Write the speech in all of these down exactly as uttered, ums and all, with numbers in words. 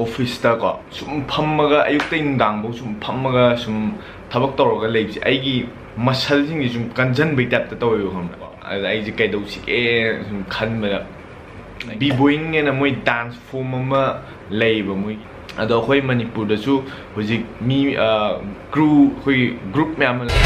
ꯑꯣꯐꯤꯁꯇꯀꯣ ꯁꯨꯝ ꯐꯝꯃꯒ, ꯑꯌꯨꯛꯇꯩ ꯅꯨꯡꯗꯥꯡꯐꯥꯎ ꯁꯨꯝ ꯐꯝꯃꯒ ꯁꯨꯝ ꯊꯕꯛ ꯇꯧꯔꯒ ꯂꯩꯕꯁꯦ, ꯑꯩꯒꯤ ꯃꯁꯜꯁꯤꯡꯁꯦ ꯁꯨꯝ ꯀꯟꯖꯟꯕꯩ ꯇꯥꯏꯞꯇ ꯇꯧꯋꯦꯕ, ꯈꯪꯕ꯭ꯔꯥ? ꯑꯗ ꯑꯩꯁꯦ ꯀꯩꯗꯧꯁꯤꯒꯦ ꯁꯨꯝ ꯈꯟꯕꯗ, ꯕꯤꯕꯣꯏꯡ ꯍꯥꯏꯅ ꯃꯣꯏ ꯗꯥꯟꯁ ꯐꯣꯝ ꯑꯃ ꯂꯩꯌꯦꯕ ꯃꯣꯏꯒꯤ꯫ ꯑꯗꯣ ꯑꯩꯈꯣꯏ ꯃꯅꯤꯄꯨꯔꯗꯁꯨ ꯍꯧꯖꯤꯛ ꯃꯤ, ꯑ, ꯀ꯭ꯔꯨ, ꯑꯩꯈꯣꯏꯒꯤ ꯒ꯭ꯔꯨꯞ ꯃꯌꯥꯝ ꯑꯃ ꯂꯩ꯫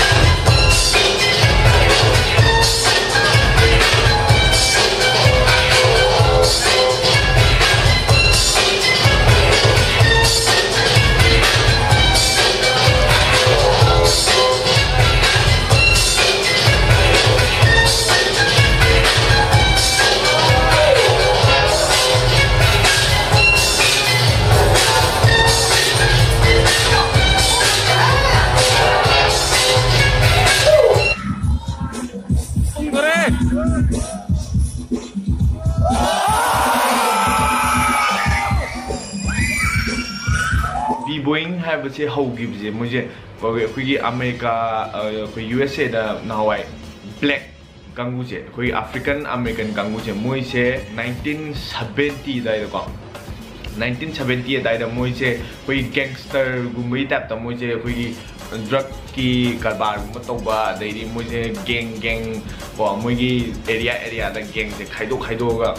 ꯕꯤꯕꯣꯏꯡ ꯍꯥꯏꯕꯁꯦ ꯍꯧꯈꯤꯕꯁꯦ ꯃꯣꯏꯁꯦ ꯑꯩꯈꯣꯏꯒꯤ ꯑꯃꯦꯔꯤꯀꯥ, ꯑ, ꯑꯩꯈꯣꯏ ꯌꯨ ꯑꯦꯁ ꯑꯦꯗ ꯅꯍꯥꯟꯋꯥꯏ ꯕ꯭ꯂꯦꯛ ꯀꯥꯡꯕꯨꯁꯦ, ꯑꯩꯈꯣꯏꯒꯤ ꯑꯐ꯭ꯔꯤꯀꯟ ꯑꯃꯦꯔꯤꯀꯟ ꯀꯥꯡꯕꯨꯁꯦ, ꯃꯣꯏꯁꯦ ꯅꯥꯏꯟꯇꯤꯟ ꯁꯕꯦꯟꯇꯤ ꯑꯗꯨꯋꯥꯏꯗꯀꯣ, ꯅꯥꯏꯟꯇꯤꯟ ꯁꯕꯦꯟꯇꯤ ꯑꯗꯨꯋꯥꯏꯗ ꯃꯣꯏꯁꯦ ꯑꯩꯈꯣꯏꯒꯤ ꯒꯦꯡꯁꯇꯔꯒꯨꯝꯕꯒꯤ ꯇꯥꯏꯞꯇ ꯃꯣꯏꯁꯦ ꯑꯩꯈꯣꯏꯒꯤ ꯗ꯭ꯔꯛꯀꯤ ꯀꯔꯕꯥꯔꯒꯨꯝꯕ ꯇꯧꯕ, ꯑꯗꯩꯗꯤ ꯃꯣꯏꯁꯦ ꯒꯦꯡ ꯒꯦꯡ ꯀꯣ, ꯃꯣꯏꯒꯤ ꯑꯦꯔꯤꯌꯥ ꯑꯦꯔꯤꯌꯥꯗ ꯒꯦꯡꯁꯦ ꯈꯥꯏꯗꯣꯛ ꯈꯥꯏꯗꯣꯛꯑꯒ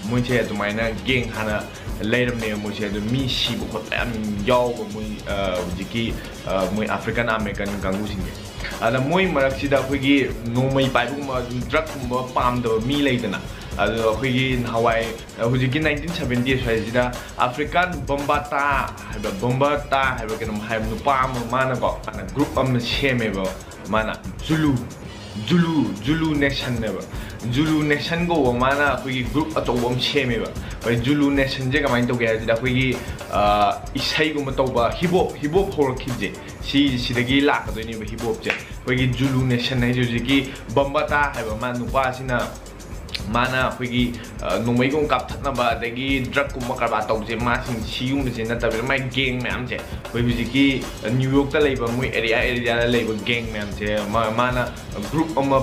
ꯃꯣꯏꯁꯦ ꯑꯗꯨꯃꯥꯏꯅ ꯒꯦꯡ ꯍꯥꯟꯅ ꯂꯩꯔꯝꯃꯦ꯫ ꯃꯣꯏꯁꯦ ꯑꯗꯨ ꯃꯤ ꯁꯤꯕ ꯈꯣꯠꯄ ꯌꯥꯝ ꯌꯥꯎꯕ, ꯃꯣꯏ, ꯑ, ꯍꯧꯖꯤꯛꯀꯤ, ꯑ, ꯃꯣꯏ ꯑꯐ꯭ꯔꯤꯀꯟ ꯑꯃꯦꯔꯤꯀꯟ ꯀꯥꯡꯕꯨꯁꯤꯡꯁꯦ꯫ ꯑꯗ ꯃꯣꯏ ꯃꯔꯛꯁꯤꯗ ꯑꯩꯈꯣꯏꯒꯤ ꯅꯣꯡꯃꯩ ꯄꯥꯏꯕꯒꯨꯝꯕ, ꯗ꯭ꯔꯛꯀꯨꯝꯕ ꯄꯥꯝꯗꯕ ꯃꯤ ꯂꯩꯗꯅ, ꯑꯗꯣ ꯑꯩꯈꯣꯏꯒꯤ ꯅꯍꯥꯟꯋꯥꯏ, ꯑ, ꯍꯧꯖꯤꯛꯀꯤ ꯅꯥꯏꯟꯇꯤꯟ ꯁꯕꯦꯟꯇꯤ ꯁ꯭ꯋꯥꯏꯁꯤꯗ ꯑꯐ꯭ꯔꯤꯀꯥꯟ ꯕꯝꯕꯥꯇꯥ ꯍꯥꯏꯕ, ꯕꯝꯕꯥꯇꯥ ꯍꯥꯏꯕ ꯀꯩꯅꯣꯝ ꯍꯥꯏꯕ ꯅꯨꯄꯥ ꯑꯃ, ꯃꯥꯅꯀꯣ, ꯃꯥꯅ ꯒ꯭ꯔꯨꯞ ꯑꯃ ꯁꯦꯝꯃꯦꯕ꯫ ꯃꯥꯅ ꯖꯨꯂꯨ, ꯖꯨꯂꯨ, ꯖꯨꯂꯨ ꯅꯦꯁꯟꯅꯦꯕ꯫ ꯖꯨꯂꯨ ꯅꯦꯁꯟ ꯀꯧꯕ ꯃꯥꯅ ꯑꯩꯈꯣꯏꯒꯤ ꯒ꯭ꯔꯨꯞ ꯑꯆꯧꯕ ꯑꯃ ꯁꯦꯝꯃꯦꯕ꯫ ꯑꯩꯈꯣꯏ ꯖꯨꯂꯨ ꯅꯦꯁꯟꯁꯦ ꯀꯃꯥꯏꯅ ꯇꯧꯒꯦ ꯍꯥꯏꯕꯁꯤꯗ, ꯑꯩꯈꯣꯏꯒꯤ, ꯑ, ꯏꯁꯩꯒꯨꯝꯕ ꯇꯧꯕ, ꯍꯤꯞ ꯍꯣꯞ, ꯍꯤꯞ ꯍꯣꯞ ꯍꯧꯔꯛꯈꯤꯕꯁꯦ, ꯁꯤ, ꯁꯤꯗꯒꯤ ꯂꯥꯛꯀꯗꯣꯏꯅꯦꯕ ꯍꯤꯞ ꯍꯣꯞꯁꯦ꯫ ꯑꯩꯈꯣꯏꯒꯤ ꯖꯨꯂꯨ ꯅꯦꯁꯟ ꯍꯥꯏꯁꯦ ꯍꯧꯖꯤꯛꯀꯤ ꯕꯝꯕꯥꯇꯥ ꯍꯥꯏꯕ ꯃꯥ ꯅꯨꯄꯥꯁꯤꯅ, ꯃꯥꯅ ꯑꯩꯈꯣꯏꯒꯤ, ꯑ, ꯅꯣꯡꯃꯩꯒꯨꯝꯕ ꯀꯥꯞꯊꯠꯅꯕ, ꯑꯗꯒꯤ ꯗ꯭ꯔꯛꯀꯨꯝꯕ ꯀꯔꯕꯥꯔ ꯇꯧꯕꯁꯦ, ꯃꯥꯁꯤꯡ ꯁꯤꯒꯨꯝꯕꯁꯦ ꯅꯠꯇꯕꯤꯗ, ꯃꯥꯒꯤ ꯒꯦꯡ ꯃꯌꯥꯝꯁꯦ, ꯑꯩꯈꯣꯏ ꯍꯧꯖꯤꯛꯀꯤ, ꯑ, ꯅ꯭ꯌꯨ ꯌꯣꯔꯛꯇ ꯂꯩꯕ ꯃꯣꯏ ꯑꯦꯔꯤꯌꯥ ꯑꯦꯔꯤꯌꯥꯗ ꯂꯩꯕ ꯒꯦꯡ ꯃꯌꯥꯝꯁꯦ, ꯃꯥ-, ꯃꯥꯅ ꯒ꯭ꯔꯨꯞ ꯑꯃ,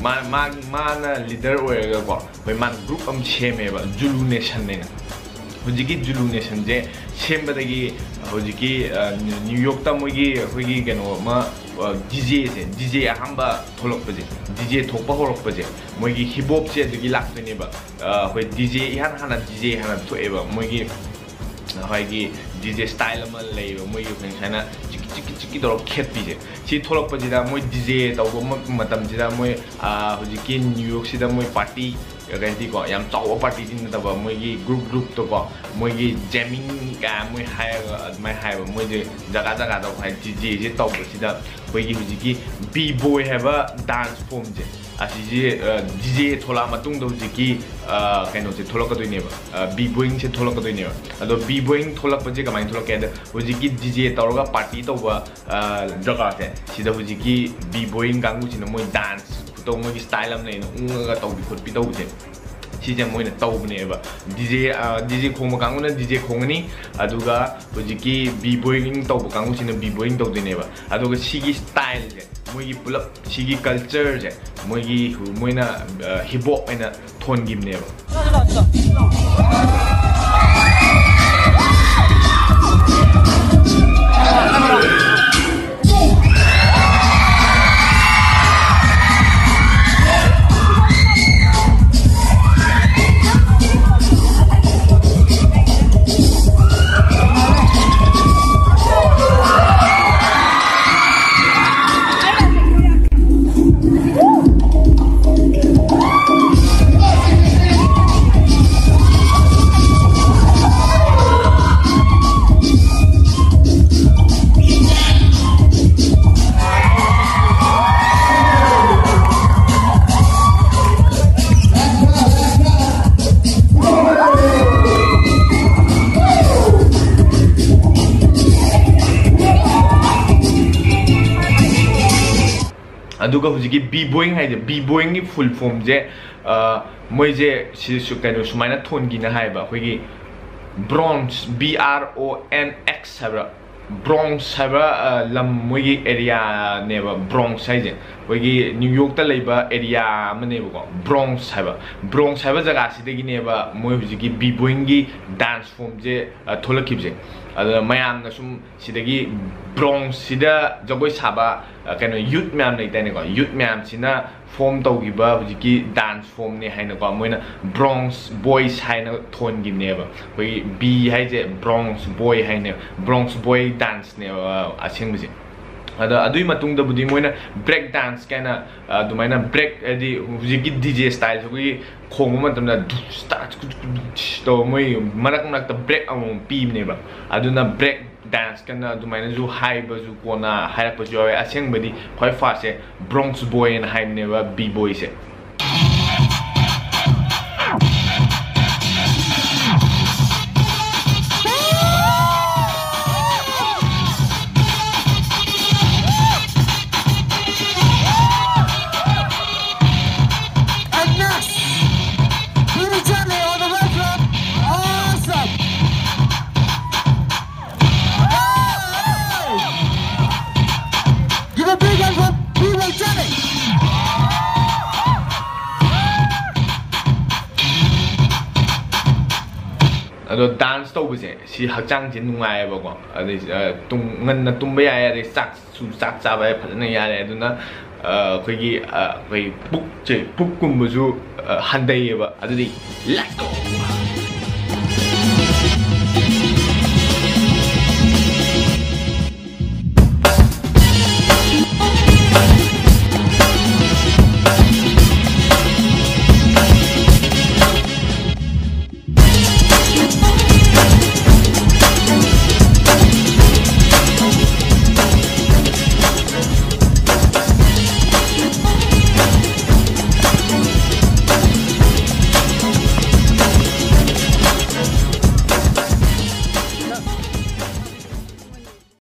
ꯃꯥ-, ꯃꯥ-, ꯃꯥꯅ ꯂꯤꯗꯔ ꯑꯣꯏꯔꯒꯀꯣ, ꯑꯩꯈꯣꯏ ꯃꯥꯅ ꯒ꯭ꯔꯨꯞ ꯑꯃ ꯁꯦꯝꯃꯦꯕ, ꯖꯨꯂꯨ ꯅꯦꯁꯟ ꯍꯥꯏꯅ꯫ ꯍꯧꯖꯤꯛꯀꯤ ꯖꯨꯂꯨ ꯅꯦꯁꯟꯁꯦ ꯁꯦꯝꯕꯗꯒꯤ ꯍꯧꯖꯤꯛꯀꯤ ꯅ꯭ꯌꯨ ꯌꯣꯔꯛꯇ ꯃꯣꯏꯒꯤ ꯑꯩꯈꯣꯏꯒꯤ ꯀꯩꯅꯣ ꯑꯃ, ꯗꯤ ꯖꯦꯁꯦ, ꯗꯤ ꯖꯦ ꯑꯍꯥꯟꯕ ꯊꯣꯛꯂꯛꯄꯁꯦ, ꯗꯤ ꯖꯦ ꯊꯣꯛꯄ ꯍꯧꯔꯛꯄꯁꯦ, ꯃꯣꯏꯒꯤ ꯍꯤꯞ ꯍꯣꯞꯁꯦ ꯑꯗꯨꯒꯤ ꯂꯥꯛꯇꯣꯏꯅꯦꯕ꯫ ꯑꯩꯈꯣꯏ ꯗꯤ ꯖꯦ ꯏꯍꯥꯟ ꯍꯥꯟꯅ ꯗꯤ ꯖꯦ ꯍꯥꯟꯅ ꯊꯣꯛꯑꯦꯕ꯫ ꯃꯣꯏꯒꯤ ꯑꯩꯈꯣꯏꯒꯤ ꯗꯤ ꯖꯦ ꯁ꯭ꯇꯥꯏꯜ ꯑꯃ ꯂꯩꯌꯦꯕ, ꯃꯣꯏꯒꯤ ꯑꯩꯈꯣꯏ ꯁꯨꯃꯥꯏꯅ ꯆꯤꯛꯀꯤ ꯆꯤꯛꯀꯤ ꯆꯤꯛꯀꯤ ꯇꯧꯔꯒ ꯈꯦꯠꯄꯤꯁꯦ꯫ ꯁꯤ ꯊꯣꯛꯂꯛꯄꯁꯤꯗ ꯃꯣꯏ ꯗꯤ ꯖꯦ ꯇꯧꯕ ꯃ-, ꯃꯇꯝꯁꯤꯗ ꯃꯣꯏ ꯍꯧꯖꯤꯛꯀꯤ ꯅ꯭ꯌꯨ ꯌꯣꯔꯛꯁꯤꯗ ꯃꯣꯏ ꯄꯥꯔꯇꯤ, ꯀꯩ ꯍꯥꯏꯗꯤꯀꯣ, ꯌꯥꯝ ꯆꯥꯎꯕ ꯄꯥꯔꯇꯤꯗꯤ ꯅꯠꯇꯕ, ꯃꯣꯏꯒꯤ ꯒ꯭ꯔꯨꯞ ꯒ꯭ꯔꯨꯞꯇꯀꯣ, ꯃꯣꯏꯒꯤ ꯖꯦꯃꯤꯡ ꯀꯥꯏ ꯃꯣꯏ ꯍꯥꯏꯔꯒ ꯑꯗꯨꯃꯥꯏꯅ ꯍꯥꯏꯌꯦꯕ꯫ ꯃꯣꯏꯁꯦ ꯖꯒꯥ ꯖꯒꯥꯗ ꯍꯥꯏ ꯗꯤ ꯖꯦꯁꯦ ꯇꯧꯕꯁꯤꯗ ꯑꯩꯈꯣꯏꯒꯤ ꯍꯧꯖꯤꯛꯀꯤ ꯕꯤ ꯕꯣꯏ ꯍꯥꯏꯕ ꯗꯥꯟꯁ ꯐꯣꯝꯁꯦ, ꯑꯁꯤꯁꯦ ꯗꯤ ꯖꯦ ꯊꯣꯛꯂꯛꯑ ꯃꯇꯨꯡꯗ ꯍꯧꯖꯤꯛꯀꯤ ꯀꯩꯅꯣꯁꯦ ꯊꯣꯛꯂꯛꯀꯗꯣꯏꯅꯦꯕ, ꯕꯤ ꯕꯣꯏꯁꯦ ꯊꯣꯛꯂꯛꯀꯗꯣꯏꯅꯦꯕ꯫ ꯑꯗꯣ ꯕꯤ ꯕꯣꯏ ꯊꯣꯛꯂꯛꯄꯁꯦ ꯀꯃꯥꯏꯅ ꯊꯣꯛꯂꯛꯀꯦ ꯍꯥꯏꯗ, ꯍꯧꯖꯤꯛꯀꯤ ꯗꯤ ꯖꯦ ꯇꯧꯔꯒ ꯄꯥꯔꯇꯤ ꯇꯧꯕ ꯖꯒꯥꯁꯦ, ꯁꯤꯗ ꯍꯧꯖꯤꯛꯀꯤ ꯕꯤ ꯕꯣꯏ ꯀꯥꯡꯕꯨꯁꯤꯅ ꯃꯣꯏ ꯗꯥꯟꯁ ꯈꯨꯇꯧ, ꯃꯣꯏꯒꯤ ꯁ꯭ꯇꯥꯏꯜ ꯑꯃ ꯂꯩꯅ ꯎꯪꯉꯒ ꯇꯧꯕꯤ ꯈꯣꯠꯄꯤ ꯇꯧꯕꯁꯦ, ꯁꯤꯁꯦ ꯃꯣꯏꯅ ꯇꯧꯕꯅꯦꯕ꯫ ꯗꯤ ꯖꯦ, ꯗꯤ ꯖꯦ ꯈꯣꯡꯕ ꯀꯥꯡꯕꯨꯅ ꯗꯤ ꯖꯦ ꯈꯣꯡꯉꯅꯤ, ꯑꯗꯨꯒ ꯍꯧꯖꯤꯛꯀꯤ ꯕꯤ ꯕꯣꯏ ꯇꯧꯕ ꯀꯥꯡꯕꯨꯁꯤꯅ ꯕꯤ ꯕꯣꯏ ꯇꯧꯗꯣꯏꯅꯦꯕ꯫ ꯑꯗꯨꯒ ꯁꯤꯒꯤ ꯁ꯭ꯇꯥꯏꯜꯁꯦ, ꯃꯣꯏꯒꯤ ꯄꯨꯂꯞ ꯁꯤꯒꯤ ꯀꯜꯆꯔꯁꯦ, ꯃꯣꯏꯒꯤ ꯃꯣꯏꯅ ꯍꯤꯞ ꯍꯣꯞ ꯍꯥꯏꯅ ꯊꯣꯟꯈꯤꯕꯅꯦꯕ꯫ ꯑꯗꯨꯒ ꯍꯧꯖꯤꯛꯀꯤ ꯕꯤ ꯕꯣꯏꯡ ꯍꯥꯏꯁꯦ, ꯕꯤ ꯕꯣꯏꯡꯒꯤ ꯐꯨꯜ ꯐꯣꯝꯁꯦ, ꯃꯣꯏꯁꯦ ꯁꯤꯁꯨ ꯀꯩꯅꯣ ꯁꯨꯃꯥꯏꯅ ꯊꯣꯟꯈꯤꯅ ꯍꯥꯏꯕ, ꯑꯩꯈꯣꯏꯒꯤ bronze, B R O N X ꯍꯥꯏꯕ꯭ꯔꯥ, ꯕ꯭ꯔꯣꯟꯁ ꯍꯥꯏꯕ, ꯑ, ꯂꯝ ꯃꯣꯏꯒꯤ ꯑꯦꯔꯤꯌꯥꯅꯦꯕ ꯕ꯭ꯔꯣꯟꯁ ꯍꯥꯏꯁꯦ꯫ ꯑꯩꯈꯣꯏꯒꯤ ꯅ꯭ꯌꯨ ꯌꯣꯔꯛꯇ ꯂꯩꯕ ꯑꯦꯔꯤꯌꯥ ꯑꯃꯅꯦꯕꯀꯣ, ꯕ꯭ꯔꯣꯡꯁ ꯍꯥꯏꯕ꯫ ꯕ꯭ꯔꯣꯡꯁ ꯍꯥꯏꯕ ꯖꯒꯥꯁꯤꯗꯒꯤꯅꯦꯕ ꯃꯣꯏ ꯍꯧꯖꯤꯛꯀꯤ ꯕꯤ ꯕꯣꯏꯒꯤ ꯗꯥꯟꯁ ꯐꯣꯝꯁꯦ, ꯑ, ꯊꯣꯛꯂꯛꯈꯤꯕꯁꯦ꯫ ꯑꯗꯨꯅ ꯃꯌꯥꯝꯅ ꯁꯨꯝ ꯁꯤꯗꯒꯤ ꯕ꯭ꯔꯣꯡꯁꯁꯤꯗ ꯖꯒꯣꯏ ꯁꯥꯕ, ꯑ, ꯀꯩꯅꯣ, ꯌꯨꯠ ꯃꯌꯥꯝ ꯂꯩꯗꯥꯏꯅꯦꯀꯣ, ꯌꯨꯠ ꯃꯌꯥꯝꯁꯤꯅ ꯐꯣꯝ ꯇꯧꯈꯤꯕ ꯍꯧꯖꯤꯛꯀꯤ ꯗꯥꯟꯁ ꯐꯣꯝꯅꯦ ꯍꯥꯏꯅꯀꯣ, ꯃꯣꯏꯅ ꯕ꯭ꯔꯣꯡꯁ ꯕꯣꯏꯁ ꯍꯥꯏꯅ ꯊꯣꯟꯈꯤꯕꯅꯦꯕ꯫ ꯑꯩꯈꯣꯏꯒꯤ ꯕꯤ ꯍꯥꯏꯁꯦ ꯕ꯭ꯔꯣꯡꯁ ꯕꯣꯏ ꯍꯥꯏꯅꯦꯕ, ꯕ꯭ꯔꯣꯡꯁ ꯕꯣꯏ ꯗꯥꯟꯁꯅꯦꯕ, ꯑ, ꯑꯁꯦꯡꯕꯁꯦ꯫ ꯑꯗꯣ ꯑꯗꯨꯒꯤ ꯃꯇꯨꯡꯗꯕꯨꯗꯤ ꯃꯣꯏꯅ ꯕ꯭ꯔꯦꯛ ꯗꯥꯟꯁ ꯀꯥꯏꯅ, ꯑ, ꯑꯗꯨꯃꯥꯏꯅ ꯕ꯭ꯔꯦꯛ ꯍꯥꯏꯗꯤ ꯍꯧꯖꯤꯛꯀꯤ ꯗꯤ ꯖꯦ ꯁ꯭ꯇꯥꯏꯜꯁꯦ ꯑꯩꯈꯣꯏꯒꯤ ꯈꯣꯡꯕ ꯃꯇꯝꯗ ꯙꯨꯁ ꯇꯥꯁ ꯀꯨꯠ ꯀꯨꯠ ꯙꯨꯁ ꯇꯧꯔ ꯃꯣꯏ ꯃꯔꯛ ꯃꯔꯛꯇ ꯕ꯭ꯔꯦꯛ ꯑꯃꯃꯝ ꯄꯤꯕꯅꯦꯕ꯫ ꯑꯗꯨꯅ ꯕ꯭ꯔꯦꯛ ꯗꯥꯟꯁ ꯀꯥꯏꯅ ꯑꯗꯨꯃꯥꯏꯅꯁꯨ ꯍꯥꯏꯕꯁꯨ ꯀꯣꯟꯅ ꯍꯥꯏꯔꯛꯄꯁꯨ ꯌꯥꯎꯋꯦ꯫ ꯑꯁꯦꯡꯕꯗꯤ ꯈ꯭ꯋꯥꯏ ꯐꯥꯔꯁꯁꯦ ꯕ꯭ꯔꯣꯡꯁ ꯕꯣꯏ ꯍꯥꯏꯅ ꯍꯥꯏꯕꯅꯦꯕ, B ꯕꯣꯏꯁꯦ꯫ And next, Peter Johnny on the right drum. Awesome. Hey! Give a big hand for Peter Johnny. ꯑꯗꯣ ꯗꯥꯟꯁ ꯇꯧꯕꯁꯦ ꯁꯤ ꯍꯛꯆꯥꯡꯁꯦ ꯅꯨꯡꯉꯥꯏꯌꯦꯕꯀꯣ꯫ ꯑꯗꯩ, ꯑ, ꯇꯨꯝ-, ꯉꯟꯅ ꯇꯨꯝꯕ ꯌꯥꯏ, ꯑꯗꯩ ꯆꯥꯛꯁꯨ, ꯆꯥꯛ ꯆꯥꯕ ꯐꯖꯅ ꯌꯥꯔꯦ꯫ ꯑꯗꯨꯅ, ꯑ, ꯑꯩꯈꯣꯏꯒꯤ, ꯑ, ꯑꯩꯈꯣꯏ ꯄꯨꯛꯁꯦ, ꯄꯨꯛꯀꯨꯝꯕꯁꯨ, ꯑ, ꯍꯟꯊꯩꯌꯦꯕ꯫ ꯑꯗꯨꯗꯤ let's go!